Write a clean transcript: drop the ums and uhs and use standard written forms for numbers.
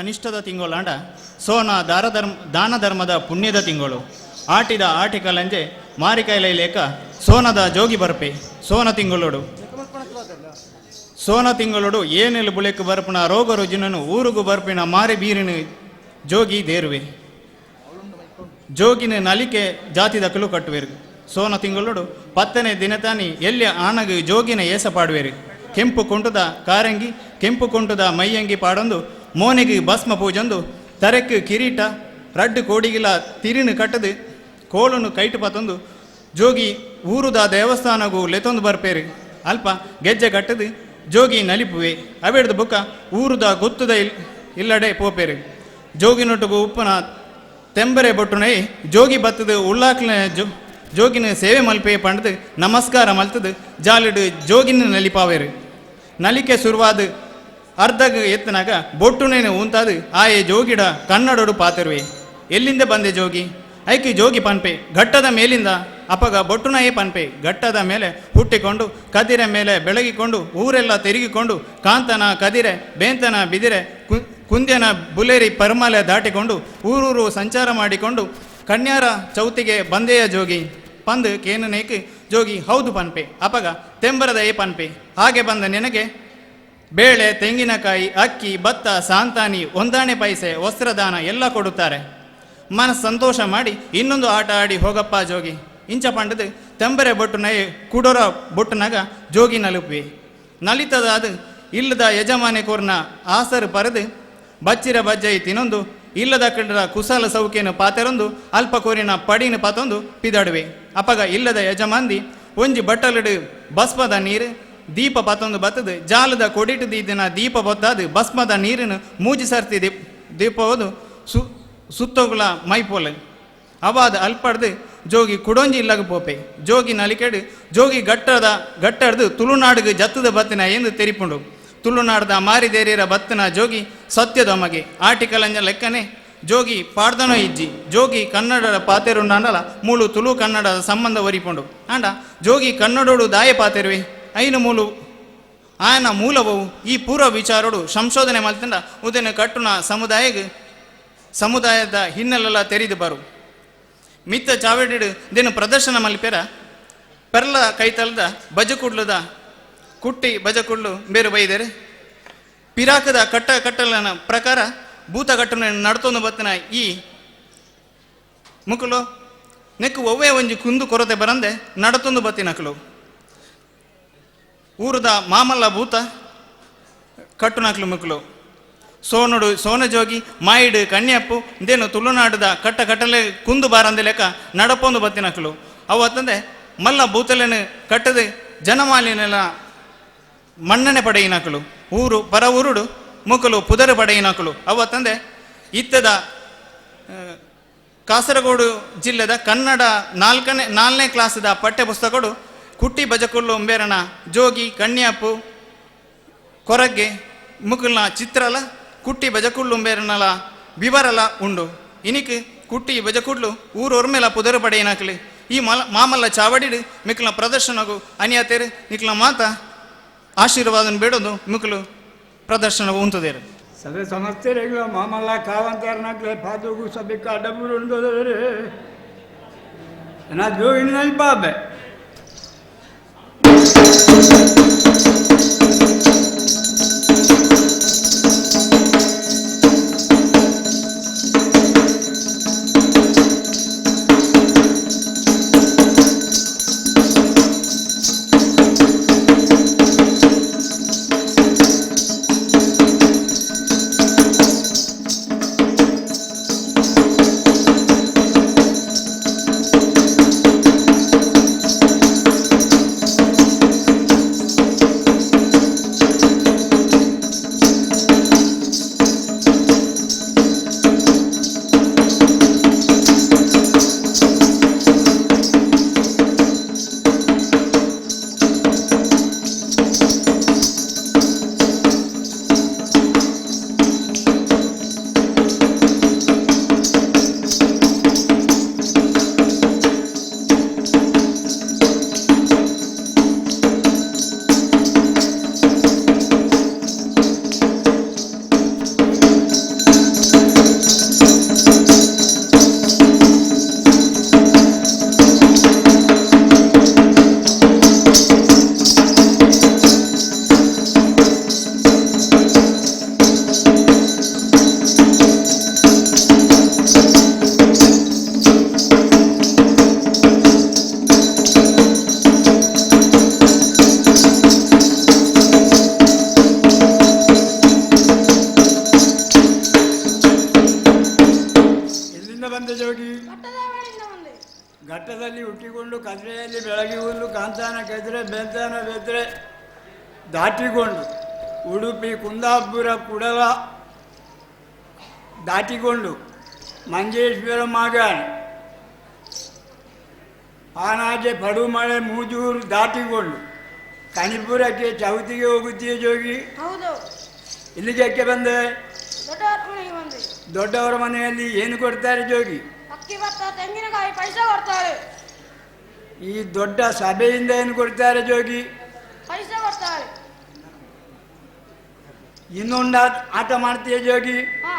ಅನಿಷ್ಟದ ತಿಂಗಳಾಂಡ ಸೋನ ದಾರಧರ್ಮ ದಾನ ಧರ್ಮದ ಪುಣ್ಯದ ತಿಂಗಳು. ಆಟಿದ ಆಟಿಕಲಂಜೆ ಮಾರಿಕೈಲೈ ಲೇಖ ಸೋನದ ಜೋಗಿ ಬರ್ಪೆ. ಸೋನ ತಿಂಗಳೋಡು ಸೋನ ತಿಂಗಳೋಡು ಏನೆಲು ಬುಳೆಕ್ ಬರ್ಪುನ ರೋಗ ರುಜಿನನು ಊರುಗು ಬರ್ಪಿನ ಮಾರಿ ಬೀರಿನ ಜೋಗಿ ದೇರುವೆ. ಜೋಗಿನ ನಲಿಕೆ ಜಾತಿ ದಕ್ಕಲು ಕಟ್ಟುವೆರು. ಸೋನ ತಿಂಗಳೋಡು ಪತ್ತನೇ ದಿನತಾನಿ ಎಲ್ಲಿ ಆನಗು ಜೋಗಿನ ಏಸ ಪಾಡುವೆರು. ಕೆಂಪು ಕುಂಟುದ ಕಾರಂಗಿ ಕೆಂಪು ಕುಂಟುದ ಮೈಯಂಗಿ ಪಾಡೊಂದು ಮೋನೆಗೆ ಭಸ್ಮ ಪೂಜೊಂದು ತರೆಕ್ ಕಿರೀಟ ರಡ್ಡು ಕೋಡಿಗಿಲ ತಿರಿನು ಕಟ್ಟದು ಕೋಲನ್ನು ಕೈಟು ಪತ್ತೊಂದು ಜೋಗಿ ಊರುದ ದೇವಸ್ಥಾನಗೂ ಲೆತ್ತೊಂದು ಬರ್ಪೇರು. ಅಲ್ಪ ಗೆಜ್ಜೆ ಕಟ್ಟದು ಜೋಗಿ ನಲಿಪುವೆ. ಅವೆಡ್ದು ಬುಕ್ಕ ಊರುದ ಗೊತ್ತುದ ಇಲ್ಲಡೆ ಪೋಪೇರು. ಜೋಗಿನೊಟ್ಟುಗು ಉಪ್ಪುನ ತೆಂಬರೆ ಬೊಟ್ಟುನೈ ಜೋಗಿ ಬತ್ತದು ಉಳ್ಳಾಕ್ಲ ಜೋಗಿನ ಸೇವೆ ಮಲ್ಪೆ ಪಂಡದು ನಮಸ್ಕಾರ ಮಲ್ತದು ಜಾಲಿಡು ಜೋಗಿನ ನಲಿಪಾವೇರು. ನಲಿಕೆ ಸುರುವಾದ ಅರ್ಧಗ ಎತ್ತನಾಗ ಬೊಟ್ಟುನೇನು ಉಂತಾದು ಆಯೆ ಜೋಗಿಡ ಕನ್ನಡೋಡು ಪಾತಿರುವೆ. ಎಲ್ಲಿಂದ ಬಂದೆ ಜೋಗಿ? ಐಕಿ ಜೋಗಿ ಪನ್ಪೆ ಘಟ್ಟದ ಮೇಲಿಂದ. ಅಪಗ ಬೊಟ್ಟುನಯೇ ಪನ್ಪೆ ಘಟ್ಟದ ಮೇಲೆ ಹುಟ್ಟಿಕೊಂಡು ಕದಿರೆ ಮೇಲೆ ಬೆಳಗಿಕೊಂಡು ಊರೆಲ್ಲ ತಿರುಗಿಕೊಂಡು ಕಾಂತನ ಕದಿರೆ ಬೇಂತನ ಬಿದಿರೆ ಕುಂದ್ಯನ ಬುಲೇರಿ ಪರ್ಮಲೆ ದಾಟಿಕೊಂಡು ಊರೂರು ಸಂಚಾರ ಮಾಡಿಕೊಂಡು ಕನ್ಯಾರ ಚೌತಿಗೆ ಬಂದೆಯ ಜೋಗಿ ಪಂದು ಕೇನನೇಕ್ ಜೋಗಿ ಹೌದು ಪನ್ಪೆ. ಅಪಗ ತೆಂಬರದ ಏ ಪನ್ಪೆ ಹಾಗೆ ಬಂದ ನಿನಗೆ ಬೇಳೆ ತೆಂಗಿನಕಾಯಿ ಅಕ್ಕಿ ಭತ್ತ ಸಾಂತಾನಿ ಒಂದಾಣೆ ಪೈಸೆ ವಸ್ತ್ರದಾನ ಎಲ್ಲ ಕೊಡುತ್ತಾರೆ. ಮನಸ್ಸು ಸಂತೋಷ ಮಾಡಿ ಇನ್ನೊಂದು ಆಟ ಆಡಿ ಹೋಗಪ್ಪ ಜೋಗಿ ಇಂಚ ಪಂಡದು ತೆಂಬರೆ ಬೊಟ್ಟುನೈ ಕುಡೋರ ಬೊಟ್ಟುನಾಗ ಜೋಗಿ ನಲುಪಿ. ನಲಿತದಾದ ಇಲ್ಲದ ಯಜಮಾನೆ ಕೋರ್ನ ಆಸರು ಪರೆದು ಬಚ್ಚಿರ ಬಜ್ಜೈ ತಿನ್ನೊಂದು ಇಲ್ಲದ ಕಂಡ್ರ ಕುಸಲ ಸೌಕೆನು ಪಾತೆರೊಂದು ಅಲ್ಪ ಕೋರಿನ ಪಡಿನ ಪಾತೊಂದು ಪಿದಾಡುವೆ. ಅಪಗ ಇಲ್ಲದ ಯಜಮಾಂದಿ ಒಂಜಿ ಬಟ್ಟಲುಡು ಭಸ್ಮದ ನೀರು ದೀಪ ಪತ್ತೊಂದು ಬತ್ತದು ಜಾಲದ ಕೊಡಿಟು ದೀದಿನ ದೀಪ ಬೊತ್ತಾದು ಭಸ್ಮದ ನೀರನ್ನು ಮೂಜಿ ಸರ್ತಿ ದೀಪವದು ಸುತ್ತೋಗುಲ ಮೈಪೋಲೆ. ಅವಾದ ಅಲ್ಪಡ್ದು ಜೋಗಿ ಕುಡೊಂಜಿ ಇಲ್ಲಗ ಪೋಪೆ. ಜೋಗಿ ನಲಿಕೆಡು ಜೋಗಿ ಗಟ್ಟದ ಗಟ್ಟಡ್ದು ತುಳುನಾಡಿಗೆ ಜತ್ತದ ಬತ್ತಿನ ಎಂದು ತೆರಿಪುಂಡು. ತುಳುನಾಡ್ದ ಮಾರಿದೇರಿರ ಬತ್ತಿನ ಜೋಗಿ ಸತ್ಯದ ಮಗೆ ಆಟಿಕಲಂಜ ಲೆಕ್ಕನೆ ಜೋಗಿ ಪಾಡ್ದನೋ ಇಜ್ಜಿ. ಜೋಗಿ ಕನ್ನಡದ ಪಾತೆರುಂಡಾಂಡಲ ಮೂಲು ತುಳು ಕನ್ನಡದ ಸಂಬಂಧ ಒರಿಪುಂಡು. ಆಂಡ ಜೋಗಿ ಕನ್ನಡೋಡು ದಾಯ ಪಾತೆರುವೆ ಐನು ಮೂಲು ಆಯನ ಮೂಲವು ಈ ಪೂರ್ವ ವಿಚಾರೋಡು ಸಂಶೋಧನೆ ಮಲ್ತಂಡ ಉದನ ಕಟ್ಟುನ ಸಮುದಾಯದ ಹಿನ್ನೆಲೆಲ್ಲ ತೆರಿದು ಬರು. ಮಿತ್ತ ಚಾವಡಿಡು ದಿನ ಪ್ರದರ್ಶನ ಮಲ್ಪೆರ ಪೆರ್ಲ ಕೈತಲದ ಬಜಕುಡ್ಲದ ಕುಟ್ಟಿ ಬಜಕುಡ್ಲು ಬೇರು ಬೈದರೆ ಪಿರಾಕದ ಕಟ್ಟ ಕಟ್ಟಲನ ಪ್ರಕಾರ ಭೂತಗಟ್ಟನ ನಡ್ತೊಂದು ಬತ್ತಿನ ಈ ಮುಕುಲು ನೆಕ್ಕು ಒವ್ವೇ ಒಂಜಿ ಕುಂದು ಕೊರತೆ ಬರಂದೆ ನಡತೊಂದು ಬತ್ತಿನಕಲು. ಊರದ ಮಾಮಲ್ಲ ಭೂತ ಕಟ್ಟುನಕ್ಲು ಮುಕುಲು ಸೋನುಡು ಸೋನಜೋಗಿ ಮಾಯಿಡು ಕನ್ಯಪ್ಪು ಇದೇನು ತುಳುನಾಡದ ಕಟ್ಟ ಕಟ್ಟಲೆ ಕುಂದು ಬಾರಂದೆ ಲೆಕ್ಕ ನಡಪೊಂದು ಬತ್ತಿನಕಲು. ಅವು ಅತ್ತಂದೆ ಮಲ್ಲ ಭೂತಲೆನು ಕಟ್ಟದೆ ಜನಮಾಲಿನೆಲ್ಲ ಮನ್ನಣೆ ಪಡೆಯಿನಕಲು. ಊರು ಪರ ಊರುಡು ಮುಕುಲು ಪುದರು ಪಡೆಯಿನಕಲು. ಅವು ಅತ್ತಂದೆ ಇತ್ತದ ಕಾಸರಗೋಡು ಜಿಲ್ಲೆದ ಕನ್ನಡ ನಾಲ್ಕನೇ ಕ್ಲಾಸದ ಪಠ್ಯ ಪುಸ್ತಕಡು ಕುಟ್ಟಿ ಬಜಕುಲ್ಲು ಉಂಬೇರಣ ಜೋಗಿ ಕನ್ಯಾಪು ಕೊರಗ್ಗೆ ಮುಕುಲ್ನ ಚಿತ್ರಲ ಕುಟ್ಟಿ ಬಜಕುಳ್ಳು ಉಂಬೇರನಲ ವಿವರಲ ಉಂಡು. ಇನಿಕ್ ಕುಟ್ಟಿ ಬಜಕುಡ್ಲು ಊರು ಒರ್ಮೆಲ ಪುದರು ಪಡೆಯಿನಕಲಿ. ಈ ಮಾಮಲ್ಲ ಚಾವಡಿಡು ಮಿಕ್ಲ ಪ್ರದರ್ಶನಗು ಅನಿಯಾತೇರು ನಿಕ್ಲ ಮಾತ ಆಶೀರ್ವಾದನ ಬೇಡೋದು ಮಿಕ್ಲು ಪ್ರದರ್ಶನ ಉಂಟುದೇರು. ಸಭೆ ಸಮಸ್ಯೆಗಳು ಮಾಮಲ್ಲ ಕಾವಂತಾರನಾಗ್ಲೆ ಪಾದಗು ಸಭೆ ಕಾಡಬುರು ನಾ ಜೋಗಿನ ಬಾಬೆ. ಕದ್ರೆಯಲ್ಲಿ ಹುಟ್ಟಿಕೊಂಡು ಕದ್ರೆಯಲ್ಲಿ ಬೆಳಗಿಕೊಂಡು ಕಾಂತಾನ ಕದ್ರೆ ಬೆಂತಾನ ಬೆದ್ರೆ ದಾಟಿಕೊಂಡು ಉಡುಪಿ ಕುಂದಾಪುರ ಕುಡಲ ದಾಟಿಕೊಂಡು ಮಂಜೇಶ್ವರ ಮಾಗಾಣಿ ಪಾನಾಜೆ ಪಡುಮಳೆ ಮೂಜೂರು ದಾಟಿಕೊಂಡು ಕಣಿಪುರಕ್ಕೆ ಚೌತಿಗೆ ಹೋಗುತ್ತೀಯ ಜೋಗಿ? ಹೌದು. ಇಲ್ಲಿಗೆ ಯಾಕೆ ಬಂದೆ? ದೊಡ್ಡವರ ಮನೆಗೆ ಬಂದೆ. ದೊಡ್ಡವರ ಮನೆಯಲ್ಲಿ ಏನು ಕೊಡ್ತಾರೆ ಜೋಗಿ? ಅಕ್ಕಿ, ಭತ್ತ, ತೆಂಗಿನಕಾಯಿ, ಪೈಸೆ ಕೊಡ್ತಾರೆ. ಈ ದೊಡ್ಡ ಸಭೆಯಿಂದ ಏನು ಕೊಡ್ತಾರೆ ಜೋಗಿ? ಪೈಸೆ ಕೊಡ್ತಾರೆ. ಇನ್ನೊಂದು ಆಟ ಮಾಡ್ತೀಯ ಜೋಗಿ? ಹಾ.